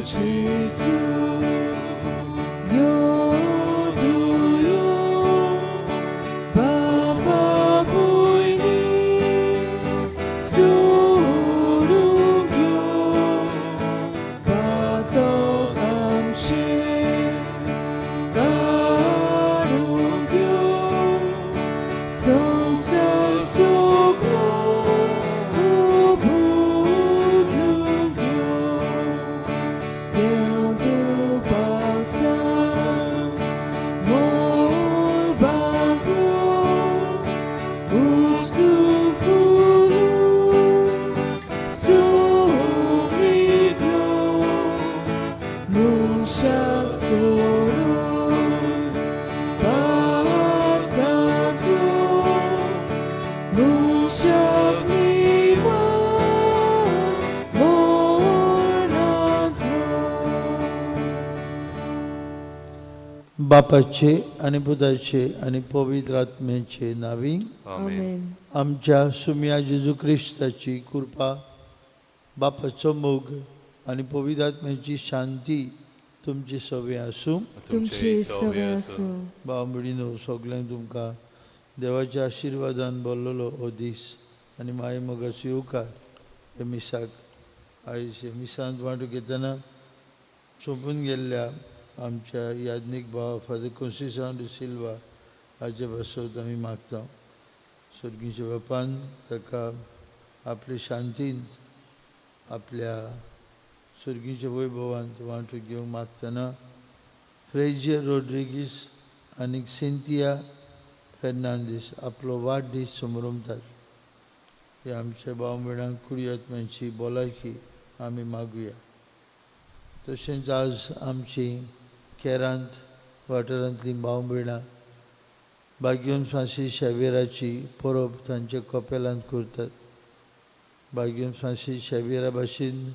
जेजू यो तूं यो बाबा भयणी सोडूंक यो पातक आमचें काडूंक यो संवसार सगळो बदलूंक यो देंव तूं पावसान मळबांतलो उंच फुलून सोबीत यो मनशाक सोडून पातकांतलो मनशाक निवार मरणांतलो. बापाचे आनी पुताचे आनी पवित्र आत्म्याचे नांवी. आमेन. आमच्या सुम्या जेजू क्रिस्ताची कृपा, बापाचो मोग आनी पवित्र आत्म्याची शांती तुमची सगळीं आसूं. तुमचे सवे आसूं. भाव भयणीनो, सगल्यांक तुमकां देवाच्या आशिर्वादान भरलेलो हो दीस आनी माय मोगाचो येवकार. हे मिसाक आयज हे मिसांत वांटो घेतना सोंपून गेल्ल्या आमच्या याज्ञीक भाव फादर कोन्सिसांव डिसिल्वा हाचे पासत आमी मागता. सर्गीच्या बापान ताका आपले शांतींत आपल्या सर्गीच्या वैभवांत वांटो घेवंक मागतना फ्रेजियर रोड्रिगीस आनी सिंतिया फेर्नांदीस आपलो वाडदीस समरमतात. हे आमच्या भाव भयणांक कुडी आत्म्यांची भलायकी आमी मागुया. तशेंच आज आमची केरांत वाठारांतलीं भाव भयणां बाग्योन फ्रांसीस शेवियराची परब तांच्या कपेलांत करतात. बाग्योन फ्रांसीस शेवियरा भाशेन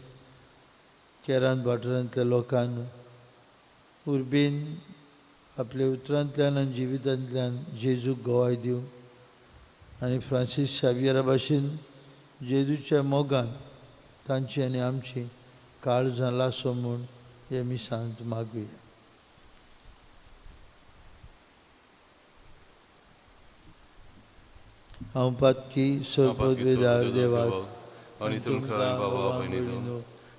केरांत वाठारांतल्या लोकांक उर्बेन आपल्या उतरांतल्यान आनी जिवितांतल्यान जेजूक गवाय दिवंक आनी फ्रांसीस शावियरा भाशेन जेजूच्या मोगान तांची आनी आमची काळजां लासो म्हूण हे मिसांत मागुया. हांव पातकी सर्पद्वेदार देवाक आनी तुमकां बाबा भयणीनो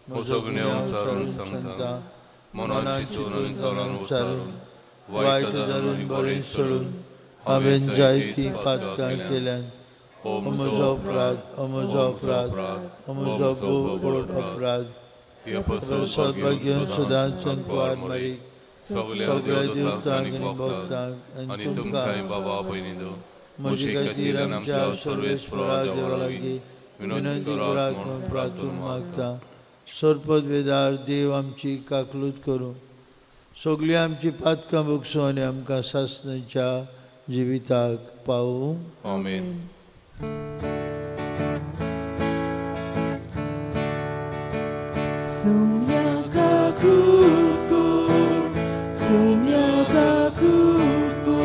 म्हजो गुन्यांव उचारून सांगता, मनान चिंतून आनी तोंडान उचारून, वायट धरून बरें सोडून हांवें जायतीं पातकां केल्यान. हो म्हजो अपराध, हो म्हजो अपराध, हो म्हजो भोव व्हड अपराध. सौभाग्य सदांच कुवार मरीक, सगल्या सगळ्या देवतांक देवतांक आनी आनी भक्तांक भक्तांक आनी तुमकांय बाबा भयणीनो म्हजे खातीर आमच्या सर्वेस्परा देवा लागीं विनंती करात म्हूण प्रार्थून मागता. सरपद वेदार देव आमची काकलूत करूं, सगळीं आमची पातकां भोगसूं आनी आमकां सासणाच्या जिविताक पावूं. आमेन. Sumya kakutko, sumya kakutko,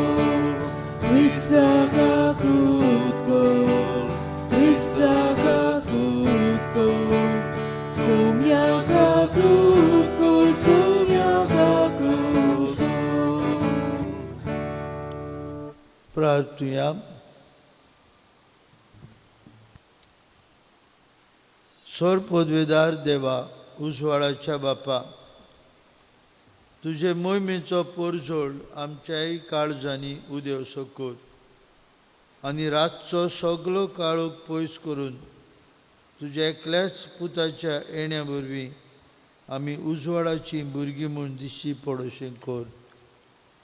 Krista kakutko, Krista kakutko, sumya kakutko, sumya kakutko. प्रार्थुया. सोर पदवेदार देवा, उजवाडाच्या बापा, तुजे मोहिमेचो पोरजोड आमच्याय काळजांनी उदेवसो कर आनी रातचो सगलो काळोख पयस करून तुज्या एकल्याच पुताच्या येण्या वरवीं आमी उजवाडाचीं भुरगीं म्हूण दिश्टी पडोशें कर.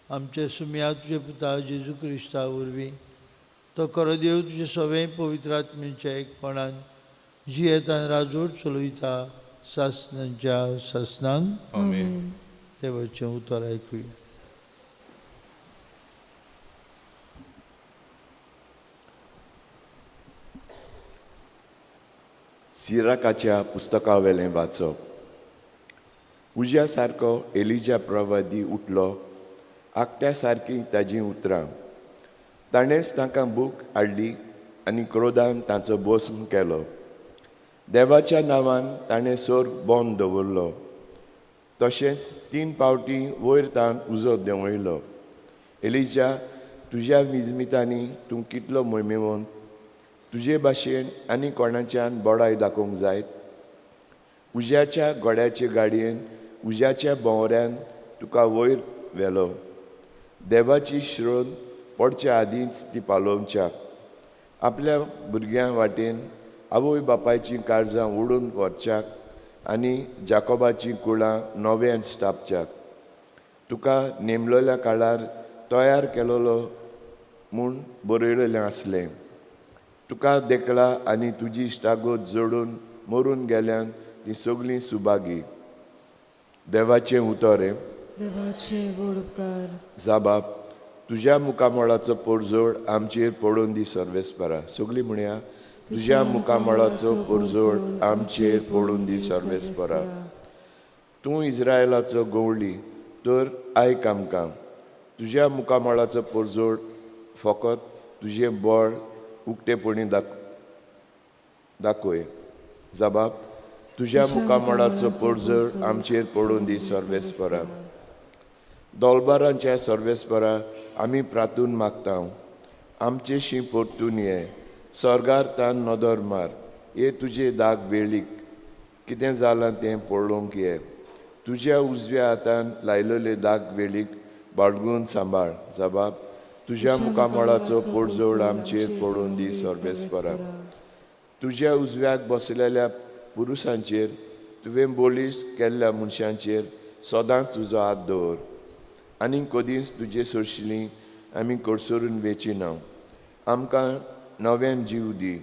आमच्या सुम्या तुज्या पुता जेजू क्रिस्ता वरवीं, तो खरो देव तुजे सगळें पवित्र आत्म्याच्या एकपणान जियेतान राजवट चलयता सासणाच्या सासणांक. आमेन. देवाचें उतर आयकुया. सिराकाच्या पुस्तकावेलें वाचप. उज्या सारको एलिजा प्रवादी उठलो, आकट्या सारकीं ताजीं उतरां. ताणेंच तांकां भूक हाडली आनी क्रोधान तांचो भस्म केलो. देवाच्या नांवान ताणें सोर बंद दवरलो. तशेंच 3 पावटी वयर तान उजो देंवयलो. एलिजा, तुज्या विजमितांनी तूं कितलो मोहिमेवंत! तुजे भाशेन आनी कोणाच्यान बडाय दाखोवंक जायत? उज्याच्या घोड्याचे गाडयेन, उज्याच्या भोंवऱ्यान तुका वयर व्हेलो. देवाची श्रोन पडच्या आदींच ती पालोवच्याक आपल्या भुरग्यां वाटेन आवय बापायचीं काळजां ओडून व्हरच्याक आनी जाकोबाचीं कुळां नव्यान स्थापच्याक तुका नेमलेल्या काळार तयार केलोलो म्हूण बरयलेलें आसलें. तुका देखला आनी तुजी इश्टागत जोडून मरून गेल्यान ती सगळीं सुभागी. देवाचें उतर हें. देवाचे व्हड उपकार. जाबाब, तुज्या मुखामळाचो पोरजोड आमचेर पडून दी सर्वेस्परा. सगळीं म्हणया, तुज्या मुखामळाचो पोरजोड आमचेर पडून दी सर्वेस्परा. तूं इस्रायलाचो गवळी तर आयक आमकां. तुज्या मुखामळाचो पोरजोड फकत तुजें बळ उक्तेपणी दाखय. जाबाब, तुज्या मुखामळाचो पोरजोड आमचेर पडून दी सर्वेस्परा. दोलबारांच्या सर्वेस्परा, आमी प्रातून मागता, आमचेशी परतून ये. सर्गार तान नदर मार, ये तुजे दाग वेळीक कितें जालां तें पळोवंक ये. तुज्या उजव्या हातान लायलेले दाग वेळीक बाळगून सांबाळ. जबाब, तुज्या मुखामळाचो पोरजोड आमचेर पडून दी सर्वेस्परा. तुज्या उजव्याक बसलेल्या पुरुसांचेर, तुवें बोलीस केल्ल्या मनशांचेर सदांच तुजो हात दवर आनी कदींच तुजे सोंशिल्ली आमी कडसरून वेची ना. आमकां नव्यान जीव दी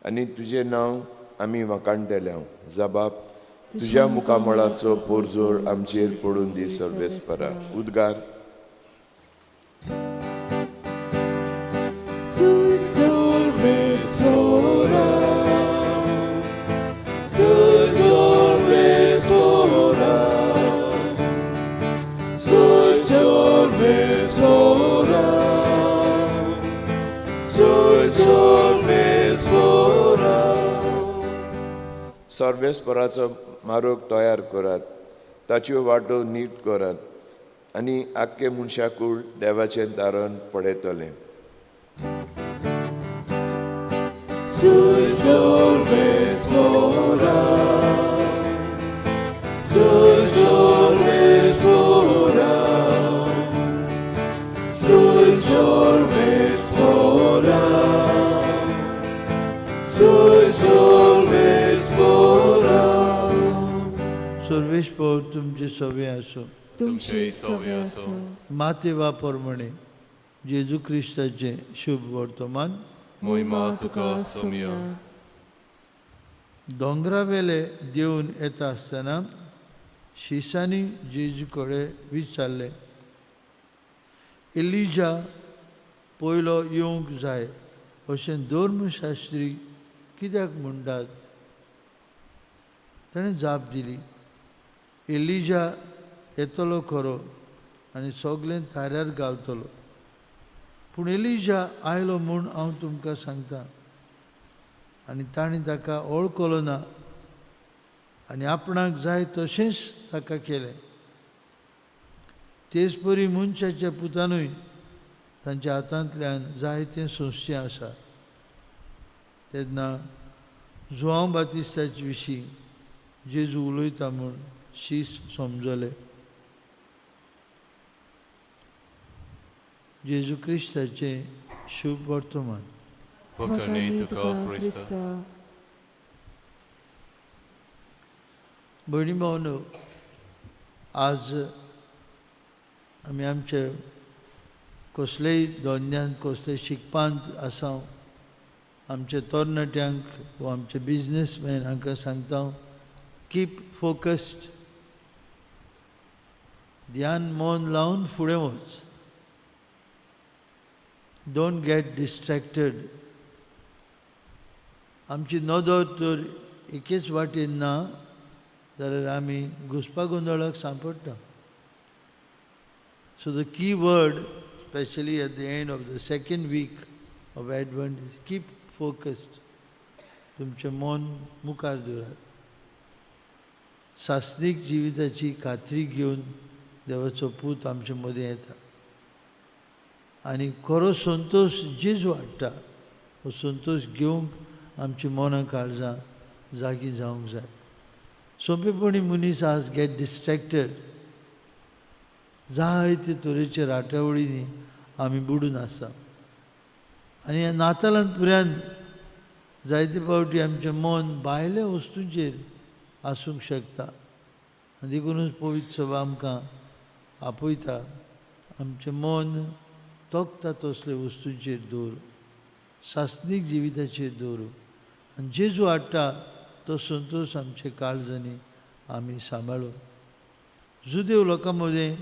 आनी तुजें नांव आमी वाखाणटले. जबाब, तुज्या मुखामळाचो पोरजोड आमचेर पडून दी सर्वेस्परा. उद्गार. सर्वेस्पराचो मारोग तयार करात, ताच्यो वाटो नीट करात आनी आख्खे मनशाकूळ देवाचें तारण पडयतलें. सर्वेस्पर तुमचे सवे आसूं. तुमचे सवे आसूं. माते वापर म्हणे जेजू क्रिस्ताचें शुभ वर्तमान. मोहिमा तुका सोमया. दोंगरावेले देवन येता आसतना शिसांनी जेजू कडेन विचारलें, एलिजा पयलो येवंक जाय अशें धर्मशास्त्री कित्याक म्हणटात? ताणें जाप दिली, एलिजा येतलो खरो आनी सगळें थाऱ्यार घालतलो, पूण एलिजा आयलो म्हूण हांव तुमकां सांगता. आनी ताणें ताका वळखलो ना आनी आपणाक जाय तशेंच ताका केलें. तेच परी मनशाच्या पुतानूय तांच्या हातांतल्यान जायतें सोंसचें आसा. तेन्ना जुआंव बातिस्ताचे विशीं जेजू उलयता म्हूण शीस समजले. जेजू क्रिस्ताचें शुभ वर्तमान. भयणी भावनो, आज आमी आमचे कसलेय धंद्यांत, कसलेय शिकपांत आसा, आमचे तरणाट्यांक वा आमचे बिजनसमॅन हांकां सांगता, कीप फोकस्ड, ध्यान मन लावन फुडें वच. Don't get distracted. आमची नदर तर एकेच वाटेन ना जाल्यार आमी घुसपा गोंदळाक सांपडटा. So the key word, specially at the end of the second week of Advent, is keep focused. तुमचें मन मुखार दवरात. सासणीक जिविताची खात्री घेवन देवाचो पूत आमचे मदीं येता आनी खरो संतोश जेजू हाडटा. हो संतोश घेवंक आमची मनां काळजां जागी जावंक जाय. सोंपेपणी मनीस आज गेट डिस्ट्रेक्टेड, जायते तरेचे राटावळींनी आमी बुडून आसा आनी ह्या नातालान पुऱ्यान जायते फावटी आमचें मन भायल्या वस्तूंचेर आसूंक शकता आनी देखुनूच पवित्र सभा आमकां आपयता आमचें मन तोखता तसले वस्तूंचेर दवरूं, सासणीक जिविताचेर दवरूं आनी जेजू हाडटा तो संतोश आमचे काळजांनी आमी सांबाळूं. जुदेव लोकां मदें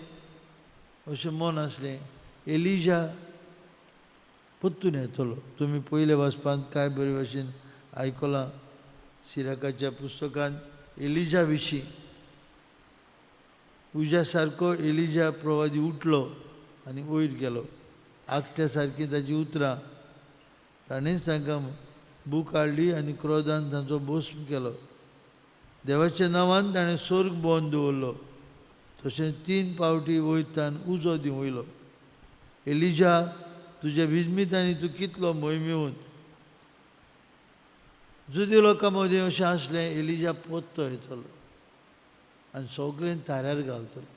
अशें मन आसलें एलिजा परतून येतलो. तुमी पयल्या वाचपांत कांय बरे भाशेन आयकलां सिराकाच्या पुस्तकांत एलिजा विशीं. उज्या सारको एलिजा प्रवादी उठलो आनी वयर गेलो. आकट्या सारकीं ताचीं उतरां ताणेंच तांकां बूक हाडली आनी क्रोधान तांचो भस्म केलो. देवाच्या नांवान ताणें स्वर्ग बंद दवरलो. तशेंच 3 पावटी वयतान उजो दिवयलो. एलिजा तुज्या विजमितांनी तूं कितलो मोहिमेवंत. जुदी लोकां मदीं अशें आसलें एलिजा पोत्तो येतलो आनी सगळें ताऱ्यार घालतलो.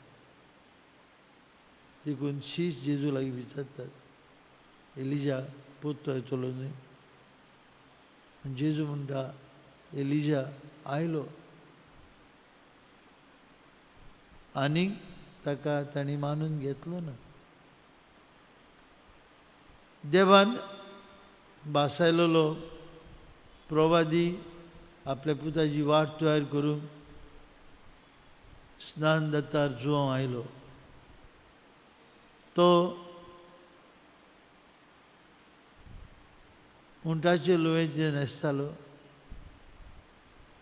देखून शीस जेजू लागीं विचारतात एलिजा पोत्तो येतलो न्हय? आनी जेजू म्हणटा एलिजा आयलो आनी ताका तांणी मानून घेतलो ना. देवान भासायलेलो प्रवादी आपल्या पुताची वाट तयार करूंक स्नान दत्तार जुवांव आयलो. तो उंटाचे लोयेचे न्हेसतालो,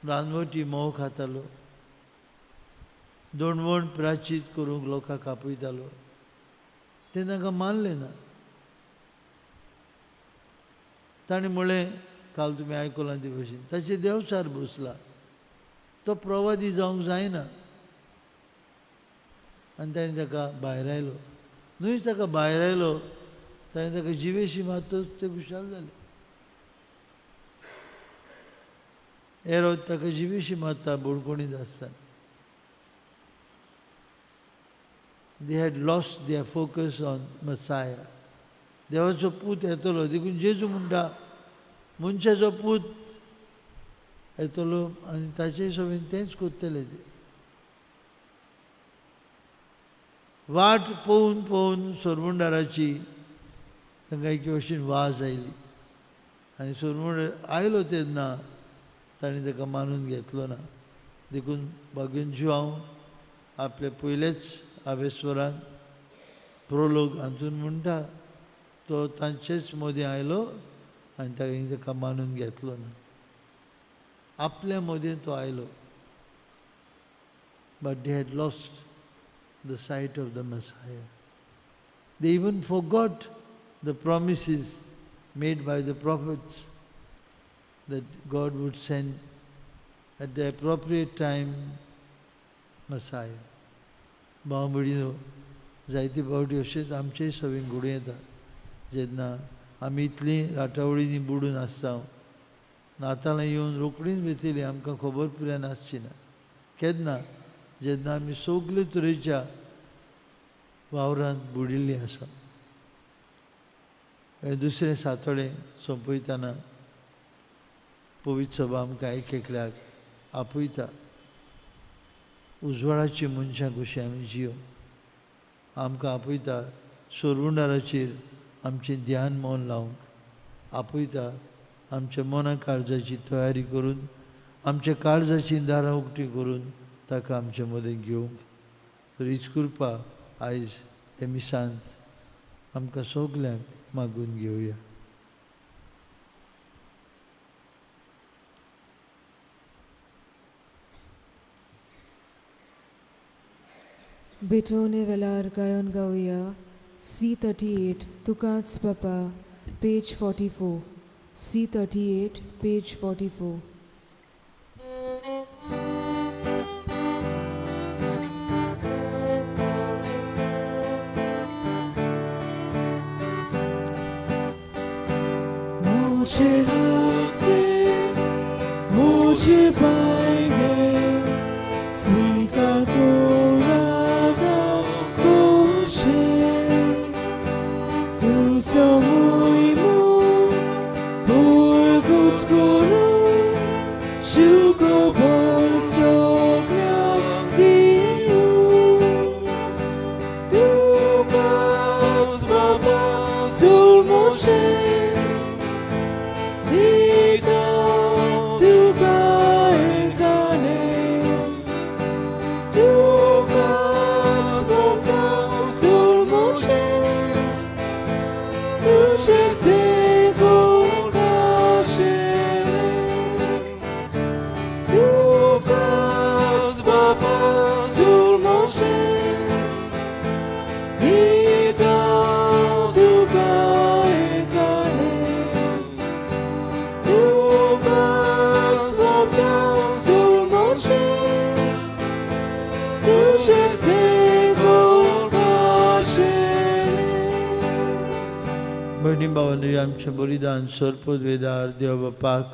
रानवटी म्होंव खातालो, दोणवण प्राचीत करूंक लोकांक आपयतालो. तें तांकां मानलें ना. ताणें म्हळें काल तुमी आयकलां ते भशेन ताचेर देवचार बसला, तो प्रवादी जावंक जायना. आनी ताणें ताका भायर आयलो. न्हय ताका भायर आयलो, ताणें ताका जिवेशी मारतच ते खुशाल जाले. एरोद ताका जिवेशी मारता बोणकोणीत आसतना. They had lost their focus on Messiah. देवाचो पूत येतलो देखून जेजू म्हणटा मनशाचो पूत येतलो आनी ताचे सोबीन तेंच करतले. ते वाट पळोवन पळोवन सोरमुंडाराची तांकां एके भशेन वाज आयली आनी सोरमुंडार आयलो तेन्ना ताणें ताका मानून घेतलो ना. देखून बागेन जुआंव आपले पयलेच आवेस्वरांत प्रोलोग हातून म्हणटा तो तांचेच मदीं आयलो आनी ताका मानून घेतलो ना. आपल्या मदीं तो आयलो. But they had lost the sight of the Messiah. They even forgot the promises made by the prophets that God would send at the appropriate time Messiah. भाव भयणीनो, जायते फावटी अशेंच आमचेय सगळें घडूं येता जेन्ना आमी इतलीं राटावळींनी बुडून आसता. नातालां येवन रोखडीच वेतली आमकां खबर पुराय आसची ना. केन्ना जेन्ना आमी सगळे तरेच्या वावरांत बुडिल्लीं आसा. हें दुसरें सातोळें सोंपयतना पवित्र सभा आमकां एक एकल्याक आपयता. उजवाडाची मनशां कशी आमी जियो. आमकां आपयता सोरवंडाराचेर आमचें ध्यान मन लावंक आपयता. आमच्या मना काळजाची तयारी करून आमच्या काळजाची दारां उक्ती करून ताका आमचे मदें घेवंक. तर हीच कृपा आयज हे मिसांत आमकां सगल्यांक मागून घेवया. बेटोने वेलार गायन गावया C38 तुकाच बापा, पेज 44. C38 page 44. मुझे हात मुझे पाएंगे स्वीकार कोरागा कोशे तू somuimu purgutskuru shuko bolsogna diu Tukas baba sulmoshe Dita tuka ekane Tukas baba sulmoshe Tuše se kokaše Tukas baba sulmoshe Dita tuka ekane Tukas baba sulmoshe Tuše se kokaše भयणी भावांनो आमचें बलिदान सर्पवेदार देव बापाक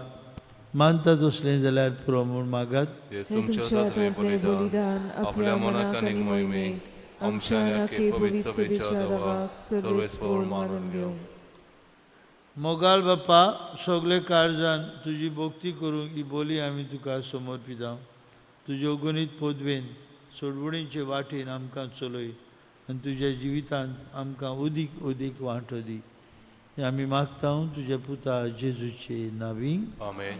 मानता तसलें जाल्यार पुरो म्हूण मागात. हे हे तुमच्या तुमच्या हातांतलें हातांतलें बलिदान आपल्या मनाक आनी मोहिमेक आमच्या आनी पवित्र सभेच्या दवाक सर्वेस्पोर मानून घेवं. मोगाल बापा, सगळे काळजान तुजी भक्ती करूंक ही बोली आमी तुका समर्पिता. तुजे अगणीत पदवेन सोडवणीचे वाटेन आमकां चलय आनी तुज्या जिवितांत आमकां अदीक अदीक वांटो दी. हें आमी मागता तुज्या पुता जेजूचे नांवी. आमेन.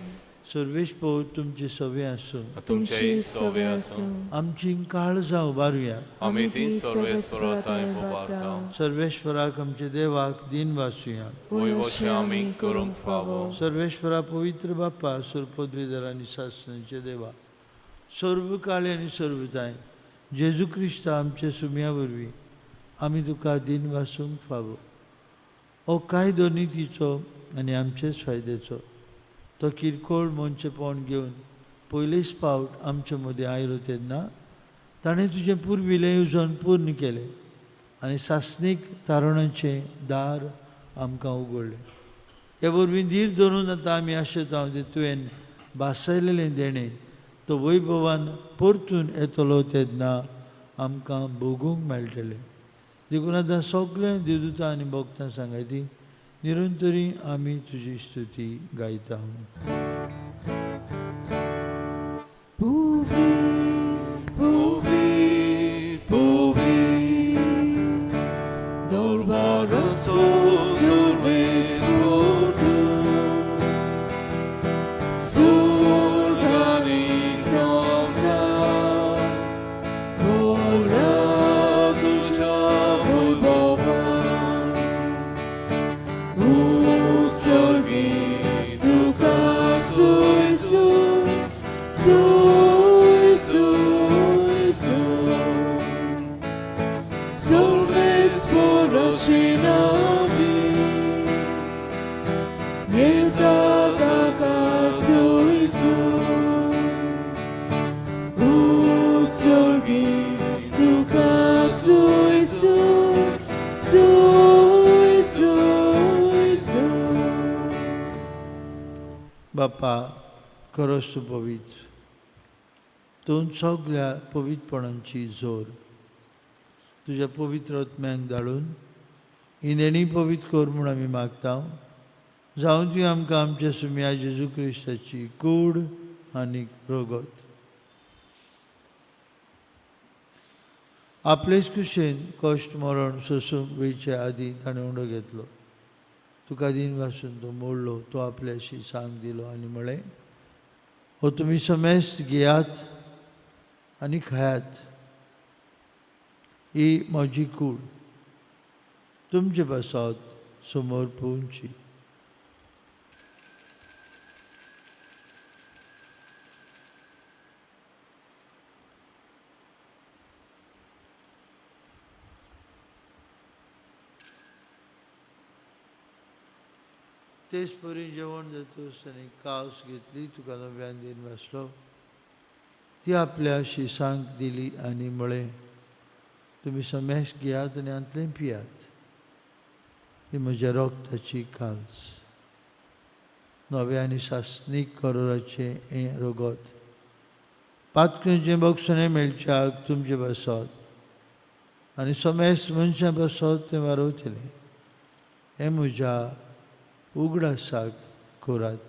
सर्वेस्पोर तुमचे सवे आसूं. तुमचेय सवे आसूं. आमची काळजां उबारुया. आमी ती सर्वेस्पोरा थंय उबारता. सर्वेश्वराक आमच्या देवाक दीन वासुया. वय अशें आमी करूंक फावो. सर्वेश्वरा पवित्र बाप्पा, सर्पद्वेदर आनी सासणाचे देवा, सर्व काळे आनी सर्वताय जेजू क्रिस्त आमच्या सुम्या वरवीं आमी तुका दीन वासूंक फावो. हो कायदो नितीचो आनी आमचेच फायद्याचो. तो किरकोळ मनशेपण घेवन पयलेच फावट आमचे मदें आयलो तेन्ना ताणें तुजें पुर्विल्लें येवजण पूर्ण केलें आनी सासणीक तारणाचें दार आमकां उगडलें. हे वरवीं धीर धरून आतां आमी आशेता तें तुवें भासयलेलें देणें तो वैभवान परतून येतलो तेन्ना आमकां भोगूंक मेळटलें. देखून आतां सगळें देवदूतां आनी भक्तां सांगायती निरंतरी आमी तुजी स्तुती गायता. Puvi, puvi, puvi, dolbarazzo sul vesputo, surganizosa, vola tuja voi bova, usorgi duca sui su, sui sui su, solves poracinavi, nieta caca sui su, usorgi duca sui su, sui sui su. बापा, खरोच तूं पवित्र, तूं सगळ्या पवित्रपणांची जोर. तुज्या पवित्र आत्म्यांक धाडून ही देणी पवित्र कर म्हूण आमी मागता. जावं ती आमकां आमच्या सुम्या जेजू क्रिस्ताची कूड आनी रगत. आपलेच कुशेन कश्ट मरण सोसूंक वयचे आदीं ताणें उंडो घेतलो. तुका दीन वासून तो मोडलो, तो आपल्याशी सांग दिलो आनी म्हळें, हो तुमी समेस्त घेयात आनी खायात, ही म्हजी कूड तुमचे पासत समोर पोवची. तेच परी जेवण जातूच आनी कावस घेतली, तुका नव्यान दीन वासलो, ती आपल्या शिसांक दिली आनी म्हळें, तुमी समेस घेयात आनी हांतलें पियात, ही म्हज्या रोगताची काल्स. नव्या आनी सासणीक करोराचें हें रगत पातकांचें बक्षणें मेळच्याक तुमचे पासत आनी समेस्त मनशां पासत तें वारवतलें. हें म्हज्या उगडासाक करात.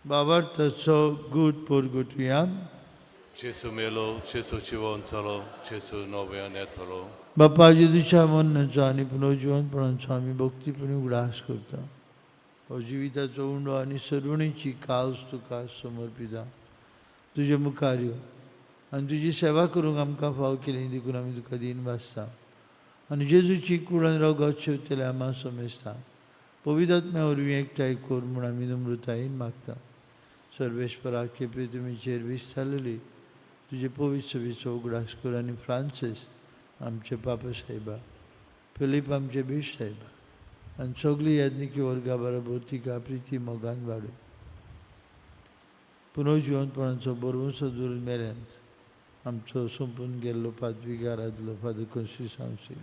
बाबार्थाचो गूट पोरगुटुया. जेसू मेलो, जेसू जिवन जालो, जेसू नव्यान येतलो. बापा जेजूच्या मरणाचो आनी पुनर्जिवनपणाचो आमी भक्तीपणी उगडास करता. हो जिविताचो उंडो आनी सर्वणीची कावस तुका समर्पिता. तुजे मुखार यो आनी तुजी सेवा करूंक आमकां फाव केली देखून आमी तुका दीन भासता. आनी जेजूची कुडन रगत शेवतले आमा समेस्ता पवित्र वरवीं एकठांय कर म्हूण आमी नम्रतायेन मागता. सर्वेस्पराके पृथ्वीचेर विस्तारलेली तुजे पवित्र सभेचो उगडास कर आनी फ्रांसीस आमचे पापा साहेबा, फिलीप आमचे बीश साहेबा आनी सगळी याज्ञिकी वर्गा बरोबर तिका प्रिती मोगान वाडय. पुनर्जिवनपणाचो बरवंसो दवरून मेरेन आमचो सोंपून गेल्लो पादविगारांतलो फादर कोन्सिसांवसील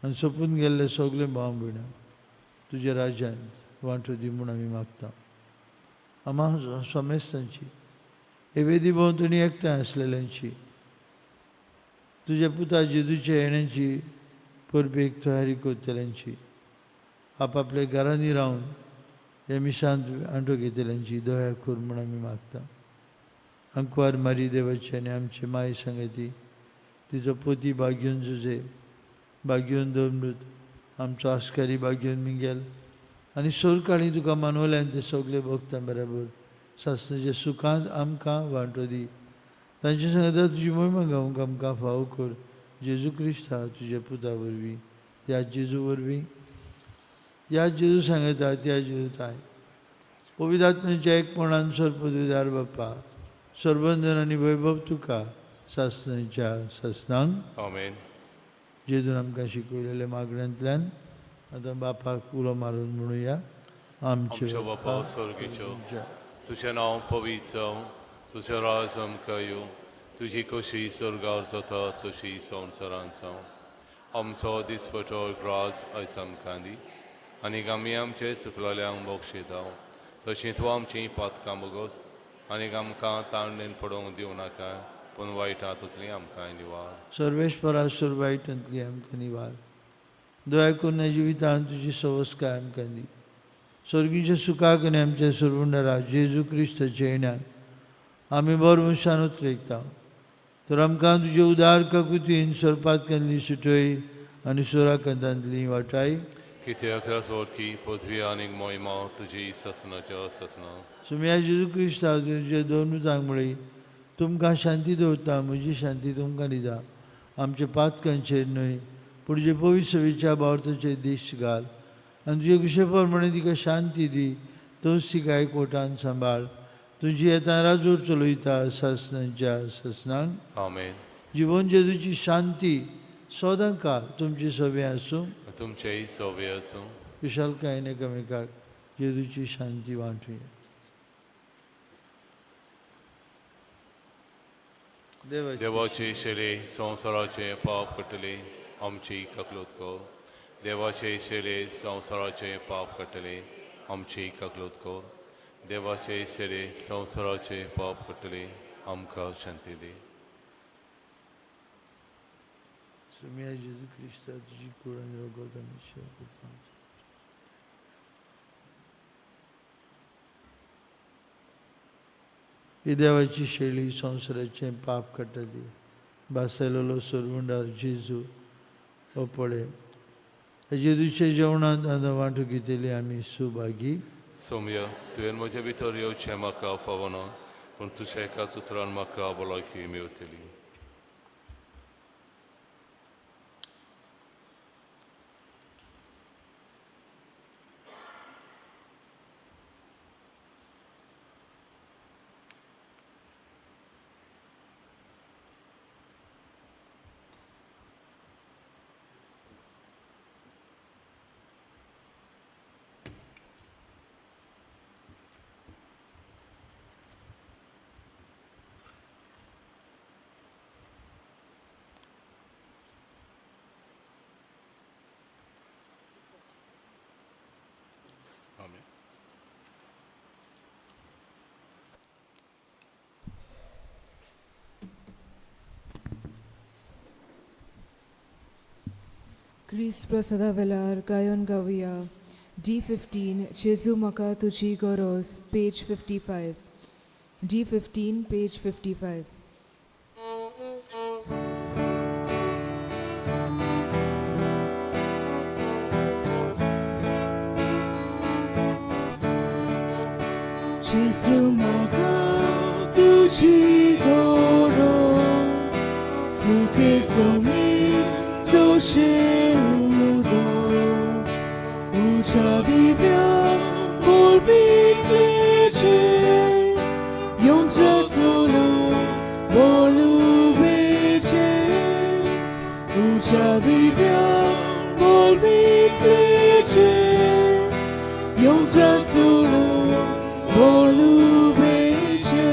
आनी सोंपून गेल्ले सगळे भाव भयणां तुज्या राज्यांत वांटो दी म्हूण आमी मागता. आमा समेस्तांची हे वेदी भोंवतणी एकठांय आसलेल्यांची तुज्या पुता जेजूच्या येण्याची परबेक तयारी करतल्यांची आपापल्या घरांनी रावन ह्या मिसांत आंटो घेतल्यांची दया कर म्हूण आमी मागता. आंकवार मारी देवाची आनी आमचे माय सांगती तिचो पोती बाग्योन जुजे बाग्योन दमृत आमचो आस्कारी बाग्योन मिंगेल आनी सोरकाळी तुका मानवल्यान ते सगळे भक्तां बराबर सासणाच्या सुखांत आमकां वांटो दी. तांचे सांगता तुजी मोहिमा गावंक आमकां फावो कर. जेजू क्रिस्ता तुज्या पुता वरवीं, त्या जेजू वरवीं, त्या जेजू सांगता त्या जेजू ताय पवित्र आत्म्याच्या एकपणान सर्वपदवीदार बाप्पा सर्वंदन आनी वैभव तुका सासणाच्या सासणांक. आमेन. जेजून आमकां शिकयलेल्या मागण्यांतल्यान आतां बापाक उलो मारून म्हणुया. आमच्या बापा स्वर्गीचो, तुजें नांव पवित्र जावं, तुजें राज आमकां येवं, तुजी कशी स्वर्गार जाता तशी संवसारांत जावं. आमचो दिसपटो ग्रास आयज आमकां दी आनी आमी आमचे चुकलेल्यांक बक्षिता तशीं तूं आमचीं पातकां बोगस आनी आमकां तांडेन पडोवंक दिवं नाका, पूण वायटा तातूंतली आमकां निवार. सर्वेस्परा सुर वायटांतली आमकां निवार. दया करून जिवितांत तुजी सवस्काय आमकां दी. स्वर्गीच्या सुखाक आनी आमच्या सुरवंडरा जेजू क्रिस्ताच्या येण्याक आमी बरो मनशान उतरेकता. तर आमकां तुजे उदार काकुतीन सरपातकांतली सुटय आनी सुराकांतांतली वाटाय. कित्याक राजवटकी पदवी आनी मोहिमा तुजी सासणाच्या सासणा. सुम्या जेजू क्रिस्ता तुजे दोन उतांक म्हळी तुमकां शांती दवरता, म्हजी शांती तुमकां दिता. आमच्या पातकांचेर न्हय पूण जे पवित्र सभेच्या बावर्थाचेर दीस घाल आनी तुजे कुशे प्रमाणे तिका शांती दी. तूंच तिका एकवटान सांबाळ. तुजी येता राजूर चलयता सासणाच्या सासणांक. आमेन. जिवन जेजूची शांती सदां काळ तुमची सभे आसूं, तुमचेय सभे आसूं. विशालकायेन एकामेकाक जेजूची शांती वांटुया. देवाचे शेले संवसाराचे पाप कटले आमची ककलोत कर. देवाचे शेले संवसाराचे पाप कटले आमची ककलोत कर. देवाचे शेले संवसाराचे पाप कटले आमकां शांती दी. सुम्या जेजू क्रिस्ता तुजी कूड आनी रगत आमी सेवा करता. ही देवाची शेळी संवसाराचें पाप काडटा ती भासयलेलो सरवंडार जेजू हो पळय जेजूच्या जेवणांत आतां वांटो घेतली आमी सुभागी. सोम्या, तुवें म्हजे भितर येवचें म्हाका फावना, पूण तुज्या एकाच उतरान म्हाका भलायकी मेवतली. क्रिस्त प्रसादा वेलार गायन गावया. D 15, जेजू म्हाका तुजी गरज, पेज 55. D 15, page 55. जेजू म्हाका तुजी गरज, सुखे सोमी सोशे उदक, उज्या दिव्या बोलपी स्वेचे, येवचे चलू बोलू वेचे. उज्या दिव्या बोलपी स्वेचे, येवचे चलू बोलू वेचे.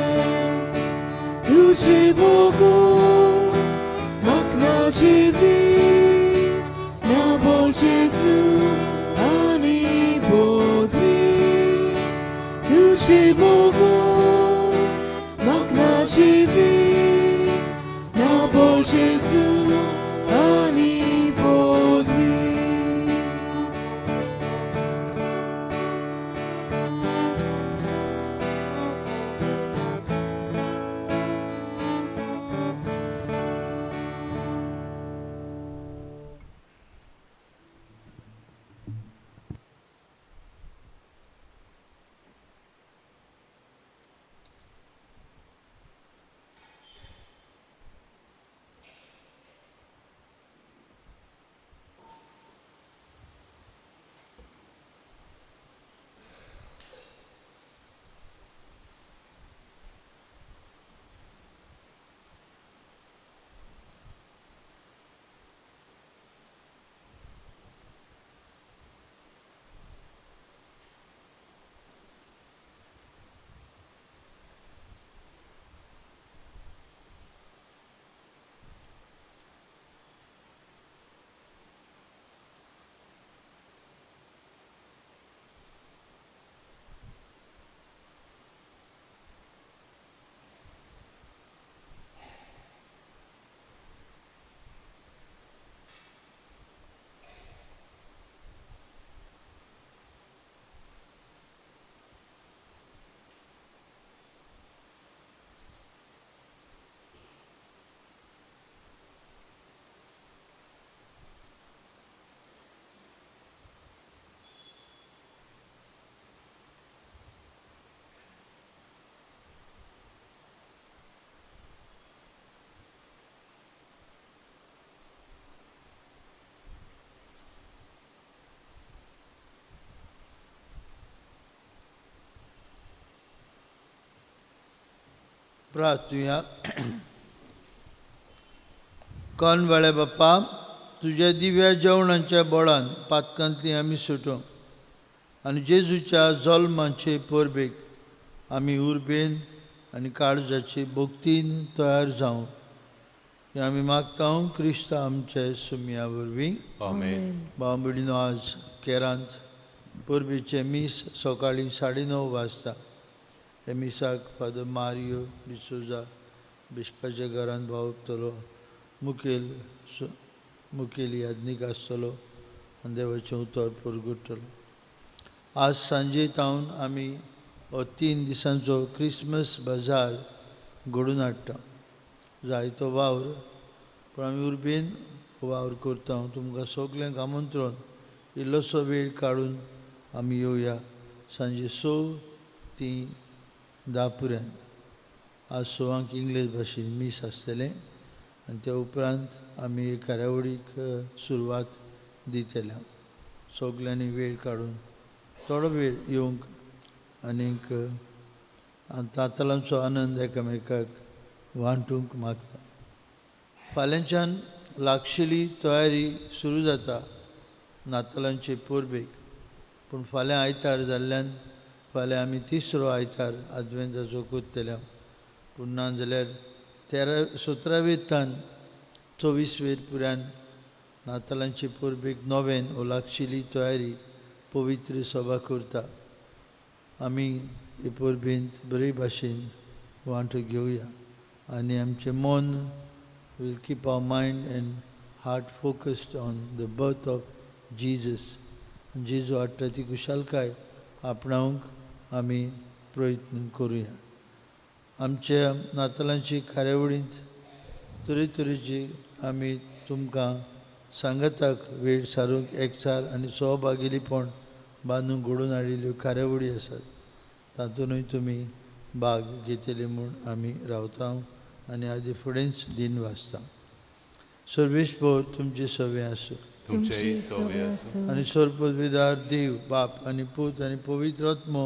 तुझे बोगो म्हाका जिवी ना, बोल जेजू आनी बोधवी. तुझे बोगो म्हाका जिवी ना, बोल जेजू आनी बोधवी. प्रार्थुया. कोण वेळे बाप्पा, तुज्या दिव्या जेवणाच्या बळान पातकांतली आमी सुटो आनी जेजूच्या जल्माचे परबेक आमी उर्बेन आनी काळजाचे भक्तीन तयार जावं, हें आमी मागता क्रिस्ता आमच्या सुमया वरवीं. आमेन. भाव भयणीनो, आज केरांत परबेचें मीस सकाळीं 9:30 वाजता. हे मिसाक फादर मारियो डिसोजा बिस्पाच्या घरान पावतलो, मुखेल मुखेल याज्ञीक आसतलो आनी देवाचें उतर परगटतलो. आज सांजे तावन आमी हो 3 दिसांचो क्रिसमस बाजार घडोवन हाडटा. जायतो वावर, पूण आमी उर्बेन वावर करता. तुमकां सगल्यांक आमंत्रण, इल्लोसो वेळ काडून आमी येवया सांजे 6 ती 10 पर्यंत. आज 6 इंग्लीश भाशेन मीस आसतलें आनी त्या उपरांत आमी कार्यावळीक सुरवात दितले. सगल्यांनी वेळ काडून थोडो वेळ येवंक आनीक तातलांचो आनंद एकामेकाक वांटूंक मागता. फाल्यांच्यान लागशिली तयारी सुरू जाता नातालांचे परबेक, पूण फाल्यां आयतार जाल्ल्यान फाल्यां आमी तिसरो आयतार आदवेंताचो करतले. पूण ना जाल्यार 13 17वेतान 24वेर पुरान नातालांचे परबेक नोवेन वो लागशिली तयारी पवित्र सभा करता. आमी हे परबेंत बरे भाशेन वांटो घेवया आनी आमचें मन, will keep our mind and heart focused on the birth of Jesus. जेजू हाडटा ती खुशालकाय आपणावंक आमी प्रयत्न करुया. आमच्या नातालांची कार्यावळींत तरेतरेची आमी तुमकां सांगाताक वेळ सारूंक एकचार आनी सहभागिलीपण बांदून घडोवन हाडिल्ल्यो कार्यावळी आसात, तातूंतय तुमी भाग घेतले म्हूण आमी रावता आनी आदी फुडेंच दिन वाचता. सर्वेस्पर तुमचे सवे आसूं. तुमचेय सवे आसूं. आनी सर्वपदवीदार देव बाप आनी पूत आनी पवित्र आत्मो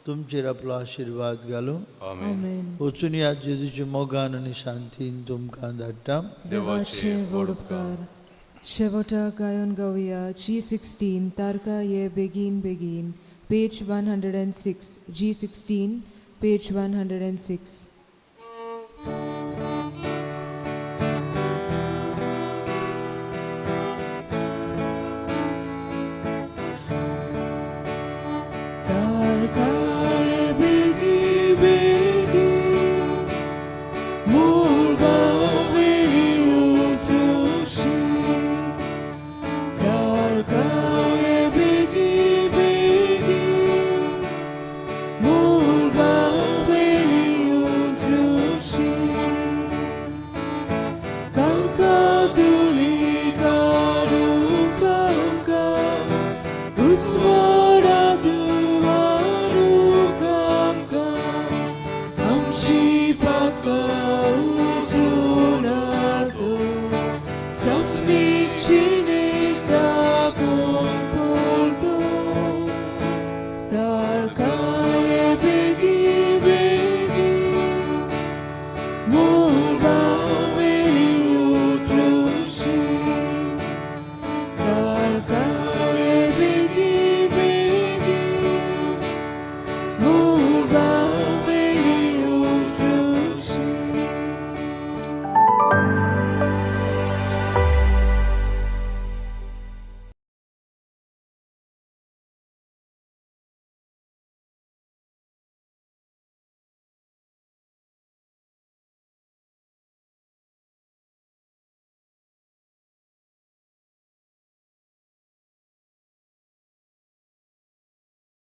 तुमचेर आपलो आशिर्वाद घालूं. आमेन. आमेन. वचून ह्या जेजूच्या मोगान आनी शांतीन तुमकां धाडटा. देवाचे व्हड उपकार. शेवटाक गायन गावया G16 तारका ये बेगीन बेगीन, page 106. G16, page 106. तारका ये बेगी बेगीन, मुळगांवेली उंचशी. तारका ये बेगी बेगीन, मुळगांवेली उंचशी. कांकातुली काडूंक आमकां, उस्वाडांत व्हरूंक आमकां, आमची पातकां उजून तो, सासणीक.